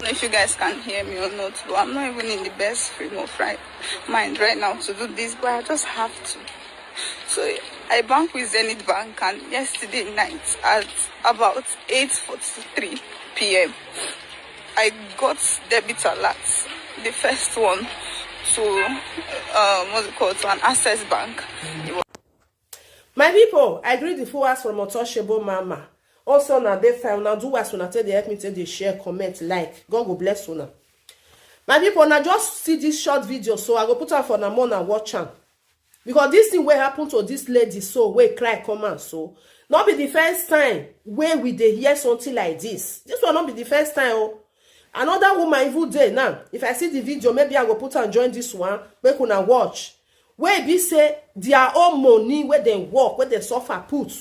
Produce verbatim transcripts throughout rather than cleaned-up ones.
If you guys can hear me or not, but I'm not even in the best frame of right mind right now to do this, but I just have to. So I bank with Zenith Bank, and yesterday night at about eight forty-three p.m., I got debit alert. The first one to, um, what's it called, to an Access Bank. My people, I greet the full house from Otoshebo Mama. Also, now they found now do as una take dey help me take dey share, comment, like. God go bless una. My people, now just see this short video, so I go put am for una more na watch am. Because this thing wey happen to this lady so, wey cry come out so, no be the first time wey we dey hear something like this. This one no be the first time o. Another woman even dey now. If I see the video, maybe I go put am join this one, make una watch. Wey be say their own money wey dem work, wey dem suffer put,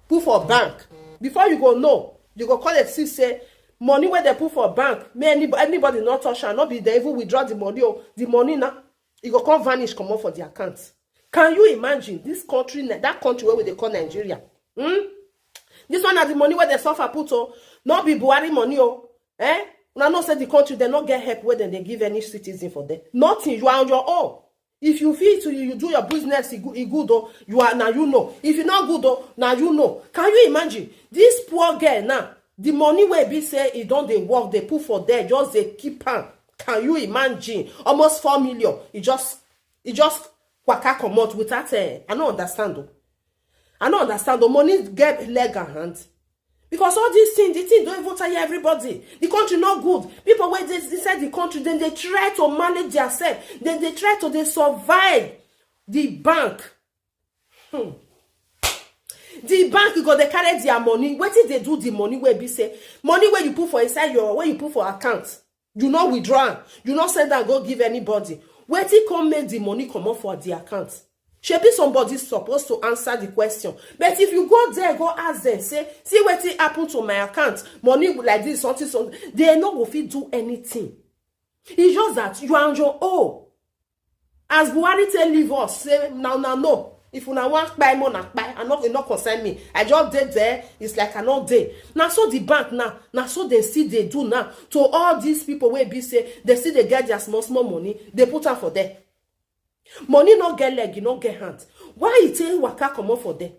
put for bank. Before you go know, you go call it see say money wey dem put for bank, may any, anybody not touch am, not be they even withdraw the money, oh, the money now, it go come vanish, come off for the account. Can you imagine this country, that country where we dey call Nigeria? Hmm? This one na the money where they suffer put, oh, not be Buhari money, oh. Eh? Una know say the country, they not get help where they give any citizen for them. Nothing, you are on your own. If you feel to you, you do your business, e good, e good, oh, you are, now you know. If you not good, oh, now you know. Can you imagine? This poor girl now, the money wey be say e don dey work, they put for there, just they keep am. Can you imagine? Almost four million. It just, it just waka comot without, eh, I no understand, oh. I no understand, oh. Money get leg and hand. Because all these things, the thing don't even tire everybody. The country not good. People wey dey inside the country, then they try to manage themselves. Then they try to, they survive. The bank. Hmm. The bank, you go, they carry their money. What did they do the money where be say? Money where you put for inside your, where you put for account. You no withdraw am. You no send am go give anybody. Wetin come make the money comot for the account? Shebi somebody supposed to answer the question. But if you go there, go ask them, say, "See wetin happen to my account. Money like this, something, something." They no go fit do anything. It's just that you are on your own. As Buhari take leave us, say, "Now, now, no. If una wan kpai, mo na kpai. I no, e no concern me. I just dey there. It's like I no dey." Now so the bank now, now so they see they do now. To all these people wey be say, they see they get their small, small money, they put am for there. Money no get leg, e no get hand. Why e take waka comot for there?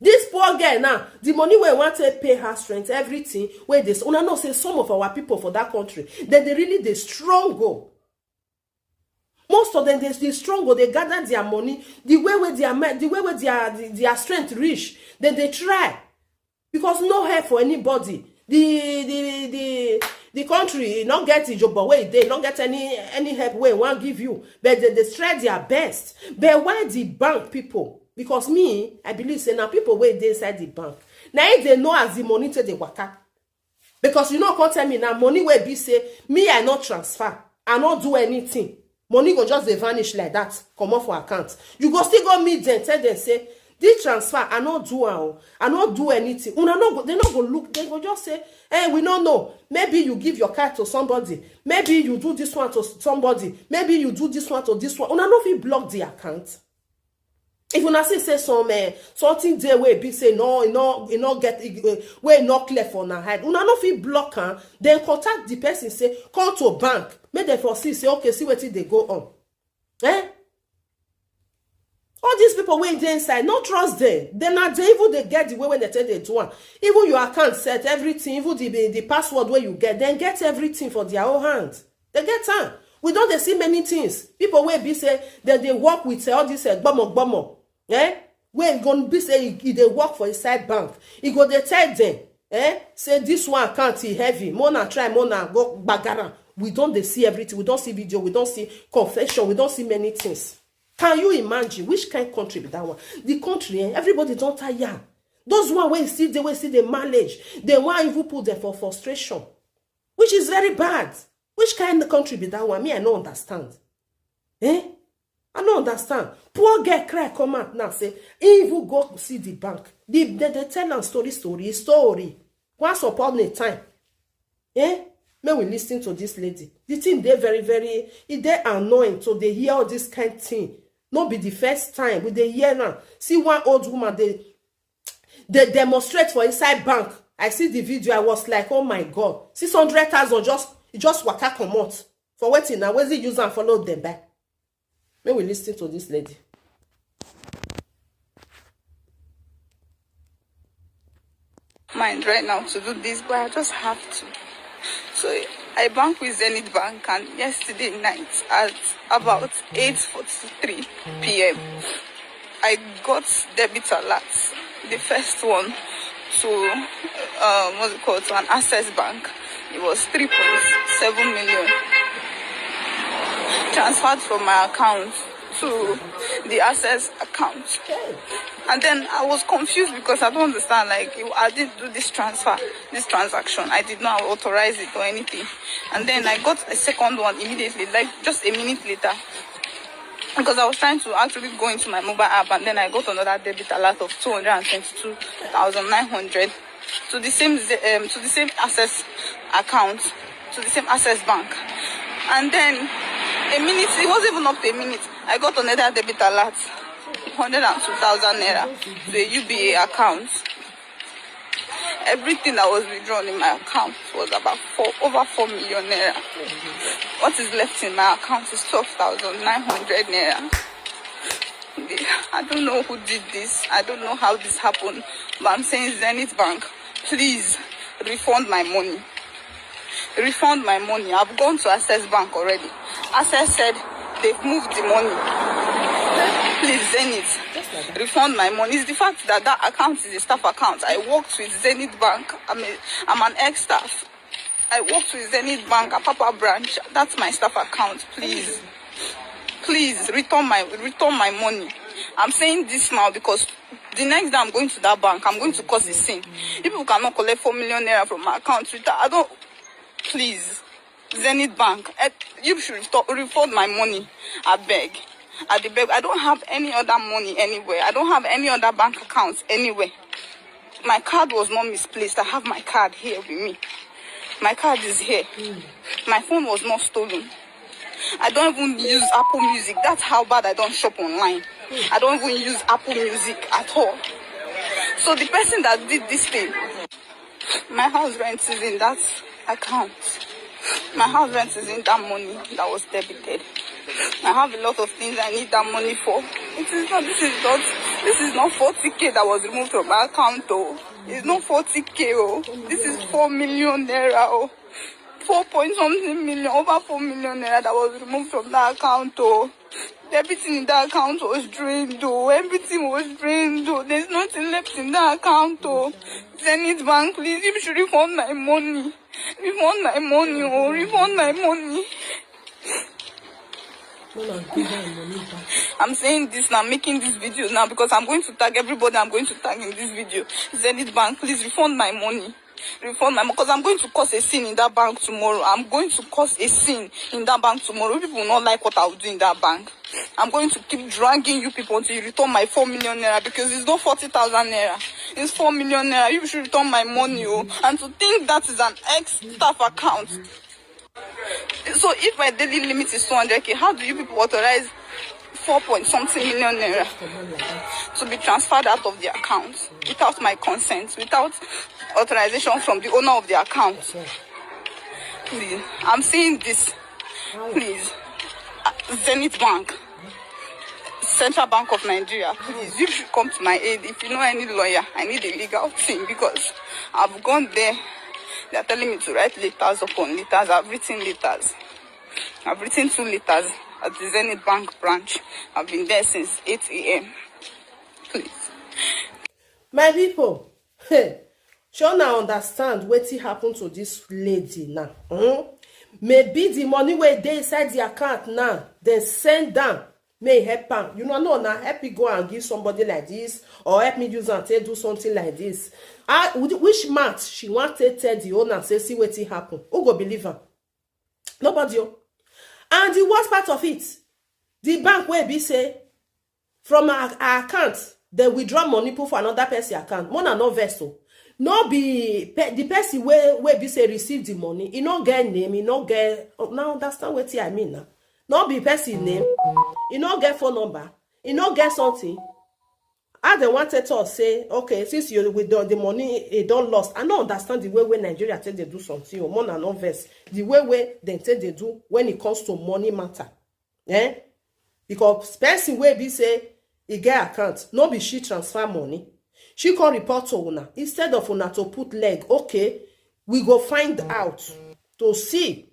This poor girl now, the money wey want to pay her rent, everything, wey this, una know say some of our people for that country, then they really dey struggle. Most of them, they, they struggle, they gather their money, the way where their, the way where their, their strength reach, then they try. Because no help for anybody. The, the, the, the country not get ijoba wey they not get any, any help wey want give you. But they, they try their best. But why the bank people? Because me, I believe say now people wey dey inside the bank. Now if they know as the money take dey waka. Because you no come tell me now money wey be say me I no transfer, I no do anything. Money go just dey vanish like that, comot for account. You go still go meet them, tell them say, "This transfer, I no do am o. I no do anything." Una no go, they no go look, they go just say, "Eh, we no know. Maybe you give your card to somebody. Maybe you do this one to somebody. Maybe you do this one to this one." Una no fit block the account. If una see say some, eh, something dey wey be say no, e no, e no get, eh, wey no clear for una head, una no fit block am. Then contact the person, say, "Come to bank." Make dem for see say, okay, see wetin dey go on. Eh? All these people wey dey inside, no trust them. Then na they even dey get the way when they take dey do am. Even your account set, everything, even the, the, the password wey you get, then get everything for their own hand. They get am. We don dey see many things. People wey be say dem dey work with, eh, all this, eh, gbomo gbomo. Eh? Wey go be say e, e dey work for inside bank. E go dey tell them, eh, say this one account e heavy. Mo na try, mo na go gbagara. We don dey see everything. We don see video. We don see confession. We don see many things. Can you imagine which kind country be that one? The country, eh, everybody don tire. Those one wey still dey, wey still dey manage, they wan even put them for frustration, which is very bad. Which kind of country be that one? Me, I no understand. Eh? I no understand. Poor girl cry come out now, say, he even go see the bank. The, they, they tell am story, story, story. Once upon a time. Eh? May we listen to this lady. The thing dey very, very, e dey annoying to dey hear all this kind thing. No be the first time we dey hear now. See one old woman dey, dey demonstrate for inside bank. I see the video, I was like, oh my God, six hundred thousand just, e just waka comot. For wetin na? Wetin use am follow dem buy? Make we listen to this lady. Mind right now to do this, but I just have to. So I bank with Zenith Bank, and yesterday night at about eight forty-three p m, I got debit alert. The first one to, um, what's it called, to an Access Bank. It was three point seven million transferred from my account to the Access account. And then I was confused because I don't understand. Like, I didn't do this transfer, this transaction. I did not authorize it or anything. And then I got a second one immediately, like, just a minute later, because I was trying to actually go into my mobile app, and then I got another debit alert of two hundred and twenty-two thousand nine hundred to the same Z- um, to the same Access account, to the same Access Bank. And then a minute, it wasn't even up to a minute, I got another debit alert, hundred and two thousand naira, to a U B A account. Everything that was withdrawn in my account was about four, over four million naira. What is left in my account is twelve thousand nine hundred naira. I don't know who did this. I don't know how this happened. But I'm saying, Zenith Bank, please refund my money. Refund my money. I've gone to Access Bank already. Access said they've moved the money. Please, Zenith, refund my money. It's the fact that that account is a staff account. I worked with Zenith Bank. I'm, a, I'm an ex-staff. I worked with Zenith Bank, Apapa branch. That's my staff account. Please, please return my, return my money. I'm saying this now because the next day I'm going to that bank, I'm going to cause a scene. If people cannot collect four million naira from my account, I don't. Please, Zenith Bank, eh, you should stop, refund my money. I beg. I dey beg. I don't have any other money anywhere. I don't have any other bank account anywhere. My card was not misplaced. I have my card here with me. My card is here. My phone was not stolen. I don't even use Apple Music. That's how bad I don't shop online. I don't even use Apple Music at all. So the person that did this thing, my house rent is in that account. My house rent is in that money that was debited. I have a lot of things I need that money for. It is not, this is not, this is not forty K that was removed from my account, though. It's not forty K, oh. This is four million naira, oh. Four point something million, over four million naira that was removed from that account, oh. Everything in that account was drained, oh. Everything was drained, oh. There's nothing left in that account, oh. Zenith Bank, please, you should refund my money. Refund my money, oh. Refund my money. When I give her money back. I'm saying this now, making this video now, because I'm going to tag everybody I'm going to tag in this video. Zenith Bank, please refund my money. Refund my, because I'm going to cause a scene in that bank tomorrow. I'm going to cause a scene in that bank tomorrow. People will not like what I will do in that bank. I'm going to keep dragging you people until you return my four million naira, because it's not forty thousand naira. It's four million naira. You should return my money, oh. And to think that is an ex-staff account. So if my daily limit is two hundred K, how do you people authorize four point something million naira to be transferred out of the account without my consent, without authorization from the owner of the account? Please, I'm saying this. Please, uh, Zenith Bank, Central Bank of Nigeria, please, you should come to my aid. If you know any lawyer, I need a legal team, because I've gone there. They're telling me to write letters upon letters. I've written letters. I've written two letters at the Zenith Bank branch. I've been there since eight a.m. Please. My people, hey, shey una understand wetin happen to this lady now? Hmm? Maybe the money wey dey inside the account now, dem send am, may help am. You know, no, na help me go and give somebody like this, or help me use am take do something like this. Ah, which, which mouth she wan take tell the owner say see wetin happen? Who go believe am? Nobody o. And the worst part of it, the bank wey be say from our, our account, they withdraw money put for another person account. Mona no vex o. No be pe- the person wey wey be say receive the money, e no get name, e no get. Now understand wetin I mean now. No be person name, e no get phone number, e no get something. How dem wan take talk say, okay, since you with the, the money e don lost? I no understand the way wey Nigeria take dey do something o. Mona no vex. The way wey dem take dey do when it comes to money matter, eh? Because person wey be say e get account, no be she transfer money. She come report to una. Instead of una to put leg, okay, we go find out to see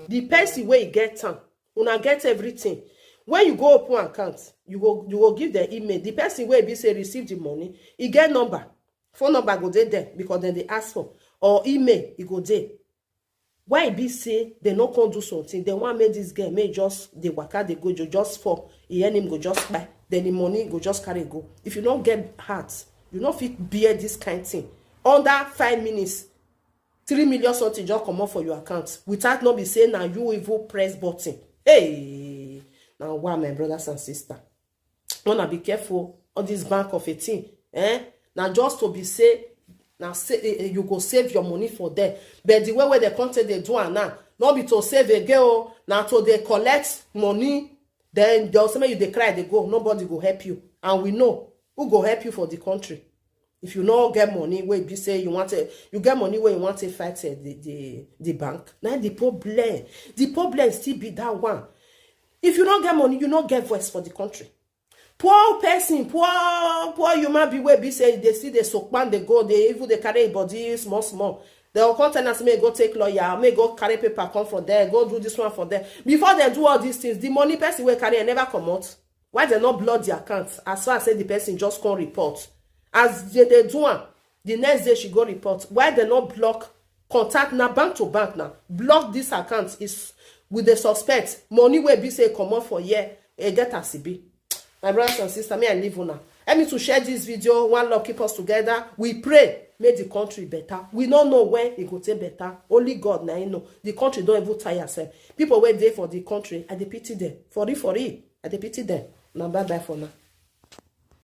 the person wey e get am. Una get everything. When you go open account, you go you go give them email. The person wey be say receive the money, e get number, phone number go dey there because dem dey ask for, or email e go dey. Why e be say dem no come do something? Dem wan make this girl make just dey waka dey go, just fall, e enemy go just kpai, then the money go just carry go. If you no get heart, you no fit bear this kind thing. Under five minutes, three million something just comot for your account without no be say na you even press button. Hey, na wa, my brothers and sisters, una be careful. All this bank of a thing, eh? Na just to be say, na say, eh, eh, you go save your money for there. But the way wey dem come take dey do am now, no be to save again o, na to dey collect money. Then dem say make you dey cry dey go, nobody go help you. And we know who go help you for the country. If you no get money wey be say you want to, you get money wey you want to fight, eh, the, the, the bank, na the problem. The problem still be that one. If you no get money, you no get voice for the country. Poor person, poor, poor human being wey be say they see the soakpan, they go, they even they carry body small, small. They will come tell us, may go take lawyer, may go carry paper come from there, go do this one for there. Before they do all these things, the money person wey carry, e never comot. Why they not block the account? As far as say the person just come report. As they, they do am, the next day she go report. Why they not block contact na bank to bank na? Block this account is with the suspect. Money wey be say comot for here, e get as e be. My brothers and sisters, may I leave una. Help me to share this video. One love, keep us together. We pray, make the country better. We no know when e go take better. Only God na him know. The country don even tire sef. People wey dey for the country, I dey pity them. For real, for real, I dey pity them. Na bye bye for now.